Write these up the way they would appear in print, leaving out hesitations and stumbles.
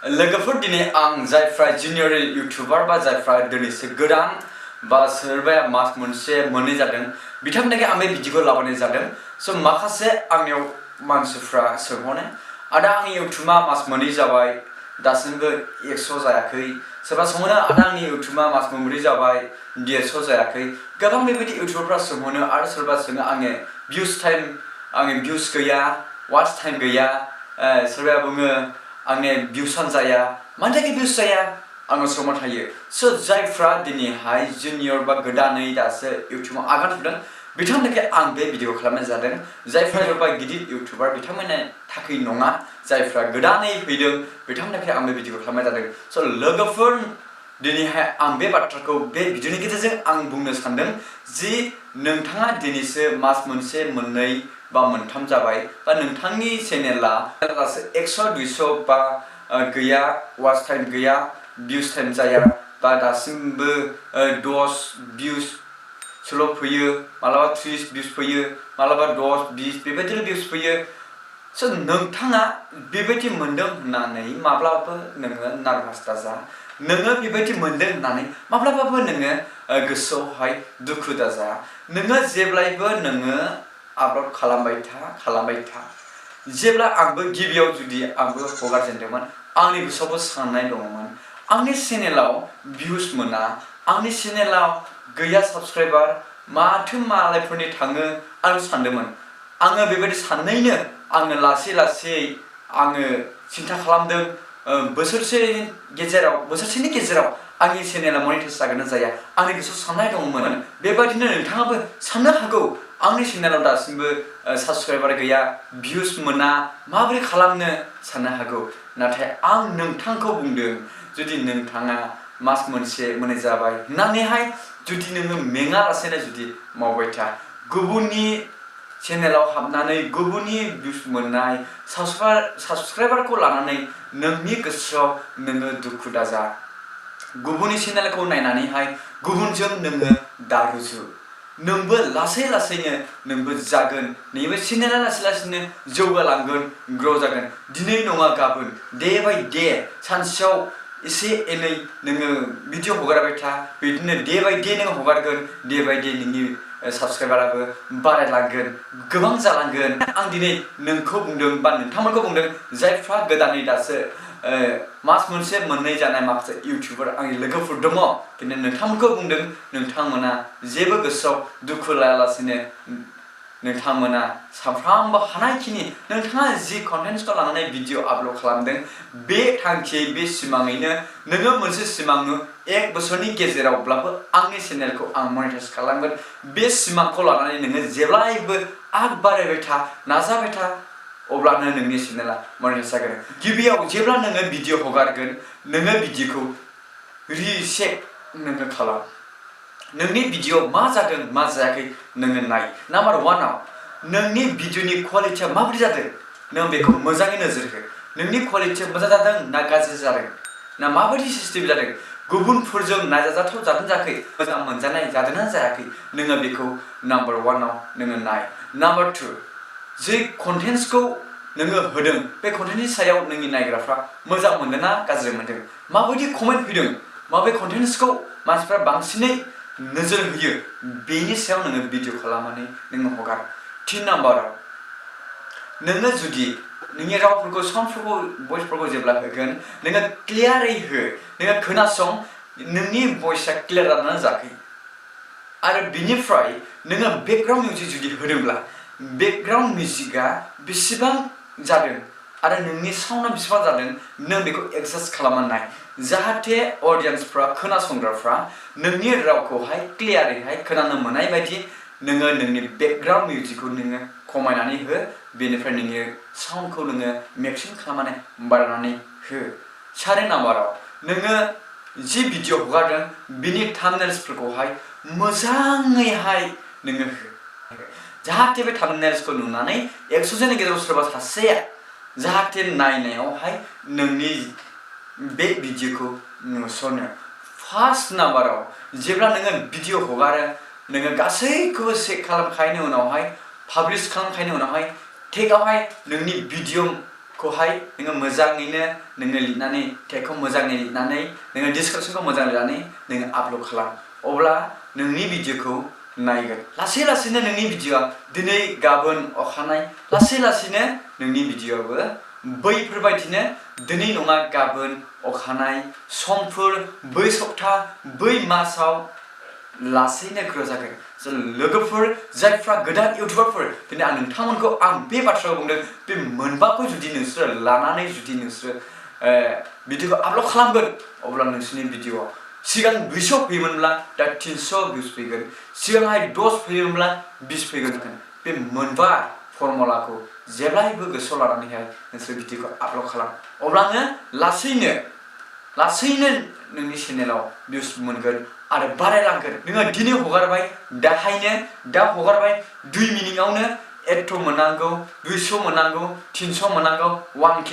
लोगोफोर दिनै आं जायफ्रा जुनियर इउटुबार बा जायफ्रा दिनैसो गोदान बा सोरबाया मास मोनसे मोननै जादों बिथांमोननो आं बे भिडिअखौ लाबोनाय जादों। स' माखासे आंनियाव मानसिफ्रा सोंहरो आदा आंनि इउटुबा मास मोननै जाबाय दासिमबो 100 जायाखै। सोरबा सोंहरो आदा आंनि इउटुबा मास मोनब्रै जाबाय 150 जायाखै। गोबां बेबायदि इउटुबारफ्रा सोंहरो आरो सोरबा सोङो आंनि भिउस गैया, वाच टाइम गैया। सोरबाया बुङो आंनि भिउसानो जाया, मानि थाखाय भिउस जाया आंनाव सोंहरबाय थायो। स' जायफ्रा दिनैहाय जुनियर बा गोदानै दासो इउटुबाव आगान होदों बिथांमोननो आं बे भिडिअ खालामनाय जादों। जायफ्रा सोरबा गिदिर इउटुबार बिथांमोननि थाखाय नङा, जायफ्रा गोदानै फैदों बिथांमोननो आं बे भिडिअखौ खालामनाय जादों। स' लोगोफोर दिनैहाय आं बे बाथ्राखौ बे भिडिअनि गेजेरजों आं बुंनो सानदों जि नोंथाङा दिनैसो मास मोनसे मोननै बा मोनथाम जाबाय बा नोंथांनि चेनेला दासो 100 200 बा गैया, वाच टाइम गैया, भिउस टाइम जाया बा दासिमबो 10 भिउस सल' फैयो, मालाबा 30 भिउस फैयो, मालाबा 10 20 बेबायदिनो भिउस फैयो। स' नोंथाङा बेबायदि मोनदों होननानै माब्लाबाबो नोङो नार्भास दाजा। नोङो बेबायदि मोनदों होननानै माब्लाबाबो नोङो गोसोआवहाय दुखु दाजा। नोङो जेब्लायबो नोङो आपल'ड खालामबाय था। जेब्ला आंबो गिबियाव जुदि आंबो हगारजेनदोंमोन आंनि गोसोआवबो साननाय दङमोन आंनि चेनेलाव भिउस मोना, आंनि चेनेलाव गैया साबस्क्राइबार, माथो मालायफोरनि थाङो आं सानदोंमोन। आङो बेबायदि साननायनो आङो लासै आङो सिन्था खालामदों बोसोरसेनि गेजेराव आंनि चेनेला मनिटाइज जागोन ना जाया आंनि गोसोआव साननाय दङमोन। बेबायदिनो नोंथाङाबो साननो हागौ आंनि चेनेलाव दासिमबो साबस्क्राइबार गैया, भिउस मोना, माबोरै खालामनो साननो हागौ। नाथाय आं नोंथांखौ बुंदों जुदि नोंथाङा मास मोनसे मोननै जाबाय होननानैहाय जुदि नोङो मेङालासेनो जुदि मावबाय था, गुबुननि चेनेलाव हाबनानै गुबुननि भिउस मोननाय साबस्क्राइबारखौ लानानै नोंनि गोसोआव नोङो दुखु दाजा। गुबुननि चेनेलखौ नायनानैहाय गुबुनजों नोङो दारुजु। नोंबो लासैनो नोंबो जागोन, नैबे चेनेला लासैनो जौगालांगोन, ग्र' जागोन। दिनै नङा गाबोन डे बाय डे सानसेयाव एसे एनै नोङो भिडिअ हगारबाय था, बिदिनो डे बाय डे नोङो हगारगोन, डे बाय डे नोंनि साबस्क्राइबाराबो बारायलांगोन, गोबां जालांगोन। आं दिनै नोंखौ बुंदों बा नोंथांमोनखौ बुंदों जायफ्रा गोदानै दासो मास मोनसे मोननै जानाय माखासे इउटुबार आंनि लोगोफोर दङ, खिन्थु नोंथांमोनखौ बुंदों नोंथांमोना जेबो गोसोआव दुखु लायालासेनो नोंथांमोना सानफ्रामबो हानायखिनि नोंथाङा जि कन्टेन्ट्सखौ लानानै भिडिअ आपल'ड खालामदों बे थांखियै बे सिमाङैनो नोङो मोनसे सिमां 1 बोसोरनि गेजेरावब्लाबो आंनि चेनेलखौ आं मनिटाइज खालामगोन। बे सिमांखौ लानानै नोङो जेब्लायबो आग बारायबाय था, नाजाबाय था, अब्लानो नोंनि चेनेला मनिटाइज जागोन। गिबियाव जेब्ला नोङो भिडिअ हगारगोन नोङो भिडिअखौ रिचेक नोङो खालाम। नोंनि भिडिअ मा जादों मा जायाखै नोङो नाय। नाम्बार 1 आव नोंनि भिडिअनि क्वालिटिया माबोरै जादों नों बेखौ मोजाङै नोजोर हो। नोंनि क्वालिटिया मोजां जादों ना गाज्रि जादों, ना माबायदि सिस्टेम जादों, गुबुनफोरजों नायजाजाथाव जादों जायाखै, मोजां मोनजानाय जादोंना जायाखै, नोङो बेखौ नाम्बार 1 आव नोङो नाय। नाम्बार 2 जि कन्टेन्ट्सखौ नोङो होदों बे कन्टेन्टनि सायाव नोंनि नायग्राफ्रा मोजां मोनदों ना गाज्रि मोनदों, माबायदि कमेन्ट फैदों, माबे कन्टेन्ट्सखौ मानसिफ्रा बांसिनै नोजोर होयो, बेनि सायाव नोङो भिडिअ खालामनानै नोङो हगार। 3 नाम्बाराव नोङो जुदि नोंनि रावफोरखौ साउन्डफोरखौ भइसफोरखौ जेब्ला होगोन नोङो क्लियारै हो। नोङो खोनासं नोंनि भइसआ क्लियार जादोंना जायाखै। आरो बिनिफ्राय नोङो बेकग्राउन्ड मिउजिक जुदि होदोंब्ला बेकग्राउन्ड मिउजिकआ बेसेबां जादों आरो नोंनि साउन्डआ बेसेबां जादों नों बेखौ एडजास्ट खालामना नाय, जाहाथे अडियेन्सफ्रा खोनासंग्राफ्रा नोंनि रावखौहाय क्लियारैहाय खोनानो मोननाय बायदि नोङो नोंनि बेकग्राउन्ड मिउजिकखौ नोङो खमायनानै हो, बेनिफ्राय नोंनि साउन्डखौ नोङो मेक्सिम खालामनानै बारायनानै हो। 4 नाम्बाराव नोङो जि भिडिअ हगारदों बिनि थाम्बनेल्सफोरखौहाय मोजाङैहाय नोङो हो, जाहाथे बे थाम्बनेल्सखौ नुनानै 100 जननि गेजेराव सोरबा सासेया जाहाथे नायनायावहाय नोंनि बे भिडिअखौ नुसनो। 1 नाम्बाराव जेब्ला नोङो भिडिअ हगारो नोङो गासैखौबो चेक खालामखांनायनि उनावहाय पाब्लिश खालामखांनायनि उनावहाय टेगआवहाय नोंनि भिडिअ खौहाय नोङो मोजाङैनो नोङो लिरनानै टेगखौ मोजाङै लिरनानै नोङो डिसक्रिपसनखौ मोजां लिरनानै नोङो आपल'ड खालाम अब्ला नोंनि भिडिअखौ नायगोन लासै लासैनो नोंनि भिडिअआ दिनै गाबोन अखानायै लासै लासैनो नोंनि भिडिअआबो बैफोरबायदिनो दिनै नङा गाबोन अखानायै समफोर बै सप्ता बै मासाव लासैनो ग्र' जागोन लोगोफोर जायफ्रा गोदान इउटुबारफोर दिनै आं नोंथांमोनखौ आं बे बाथ्राखौ बुंदों बे मोनबाखौ जुदि नोंसोरो लानानै जुदि नोंसोरो भिडिअखौ आपल'ड खालामगोन अब्ला नोंसोरनि भिडिअआ सिगां 200 फैयोमोनब्ला दा 300 भिउस फैगोन सिगांहाय 10 फैयोमोनब्ला 20 फैगोन बे मोनबा फर्मुलाखौ जेब्लायबो गोसोआव लानानैहाय नोंसोर भिडिअखौ आपल'ड खालाम अब्लानो लासैनो नोंनि चेनेलाव भिउस मोनगोन आरो बारायलांगोन नोङो दिनै हगारबाय दाहायनो दा हगारबाय 2 मिनिटआवनो एथ' मोननांगौ 200 मोननांगौ 300 मोननांगौ 1K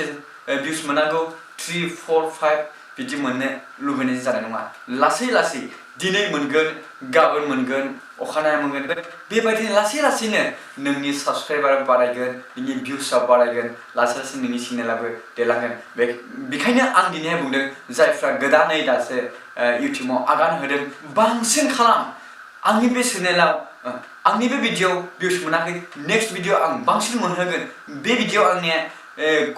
भिउस मोननांगौ 3, 4, 5 बिदि मोननो लुबैनाय जानाय नङा लासै दिनै मोनगोन गाबोन मोनगोन अखानायै मोनगोन बेबायदिनो लासैनो नोंनि साबस्क्राइबार बारायगोन नोंनि भिउसआ बारायगोन लासै नोंनि चेनेलाबो देरलांगोन बेखायनो आं दिनैहाय बुंदों जायफ्रा गोदानै दासो इउटुबाव आगान होदों बांसिन खालाम आंनि बे चेनेलाव आंनि बे भिडिअ भिउस मोनाखै नेक्स्ट भिडिअ आं बांसिन मोनहोगोन बे भिडिअ आंनिया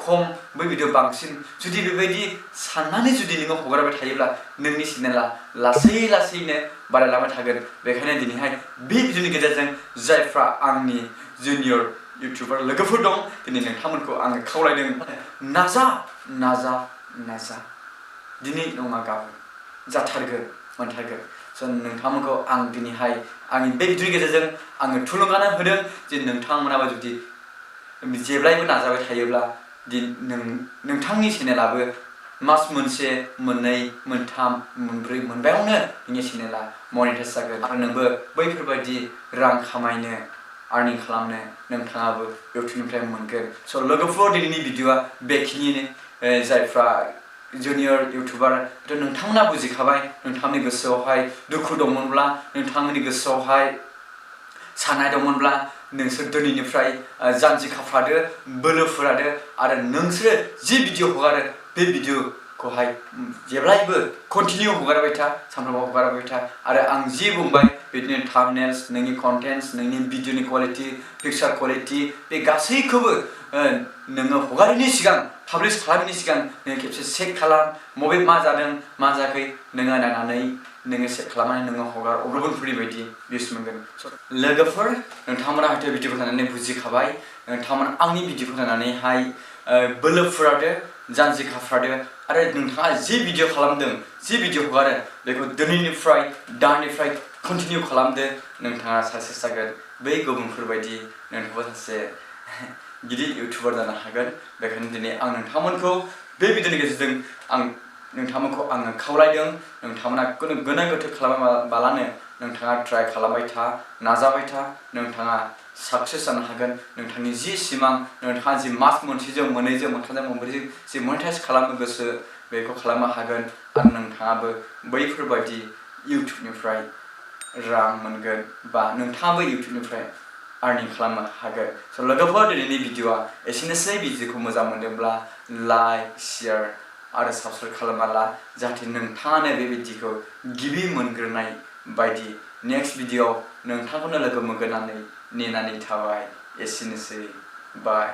खम बै भिडिअ बांसिन जुदि बेबायदि साननानै जुदि नोङो हगारबाय थायोब्ला नोंनि चेनेला लासैनो बारायलांबाय थागोन बेखायनो दिनैहाय बे भिडिअनि गेजेरजों जायफ्रा आंनि जुनियर इउटुबार लोगोफोर दं दिनै नोंथांमोनखौ आङो खावलायदों नाजा दिनै नङा गाबोन जाथारगोन मोनथारगोन नोंथांमोनखौ आं दिनैहाय आंनि बे भिडिअनि गेजेरजों आङो थुलुंगाना होदों जे नोंथांमोनाबो जुदि जेब्लायबो नाजाबाय थायोब्ला नोंथांनि चेनेलाबो मास मोनसे मोननै मोनथाम मोनब्रै मोनबायावनो नोंनि चेनेला मनिटाइज जागोन आरो नोंबो बैफोरबायदि रां खामायनो आर्निं खालामनो नोंथाङाबो इउटुबनिफ्राय मोनगोन लोगोफोर दिनैनि भिडिअआ बेखिनिनो जायफ्रा जुनियर इउटुबार नोंथांमोना बुजिखाबाय नोंथांनि गोसोआवहाय दुखु दंमोनब्ला नोंथांमोननि गोसोआवहाय साननाय दंमोनब्ला नोंसोर दिनैनिफ्राय जानजि खाफ्रादो बोलो फोरादो आरो नोंसोरो जि भिडिअ हगारो बे भिडिअखौहाय जेब्लायबो कन्टिनिउ हगारबाय था सानफ्रोमबो हगारबाय था आरो आं जि बुंबाय बिदिनो थाम्बनेल्स नोंनि कन्टेन्ट्स नोंनि भिडिअनि क्वालिटि पिक्चार क्वालिटि बे गासैखौबो नोङो हगारिनि सिगां पाब्लिश खालामैनि सिगां नोङो खेबसे चेक खालाम मा जादों मा जायाखै नोङो नायनानै नोङो चेक खालामनानै नोङो हगार गुबुनफोरनि बायदि भिउस मोनगोन लोगोफोर नोंथांमोना हयथ' भिडिअखौ नायनानै बुजिखाबाय नोंथांमोना आंनि भिडिअखौ नायनानैहाय बोलो फोरादो जानजि खाफ्रादो आरो नोंथाङा जि भिडिअ खालामदों जि भिडिअ हगारो बेखौ दिनैनिफ्राय दानिफ्राय कन्टिनिउ खालामदो नोंथाङा साक्सेस जागोन बै गुबुनफोरबायदि नोंथाङाबो सासे गिदिर इउटुबार जानो हागोन बेखायनो दिनै आं नोंथांमोनखौ बे भिडिअनि गेजेरजों आं नोंथांमोनखौ आङो खावलायदों नोंथांमोना गोनो गोथो खालामाबालानो नोंथाङा ट्राइ खालामबाय था नाजाबाय था नोंथाङा साक्सेस जानो हागोन नोंथांनि जि सिमां नोंथाङा जि मास मोनसेजों मोननैजों मोनथामजों मोनब्रैजों जि मनिटाइज खालामनो गोसो बेखौ खालामनो हागोन आरो नोंथाङाबो बैफोरबायदि इउटुबनिफ्राय रां मोनगोन बा नोंथाङाबो इउटुबनिफ्राय आर्निं खालामनो हागोन लोगोफोर दिनैनि भिडिअआ एसेनोसै भिडिअखौ मोजां मोनदोंब्ला लाइक शेयार आरो साबस्क्राइब खालामना जाहाथे नोंथाङानो बे भिडिअखौ गिबि मोनग्रोनाय बायदि नेक्स्ट भिडिअआव नोंथांखौनो लोगो मोनगोन होननानै नेनानै थाबाय एसेनोसै बाय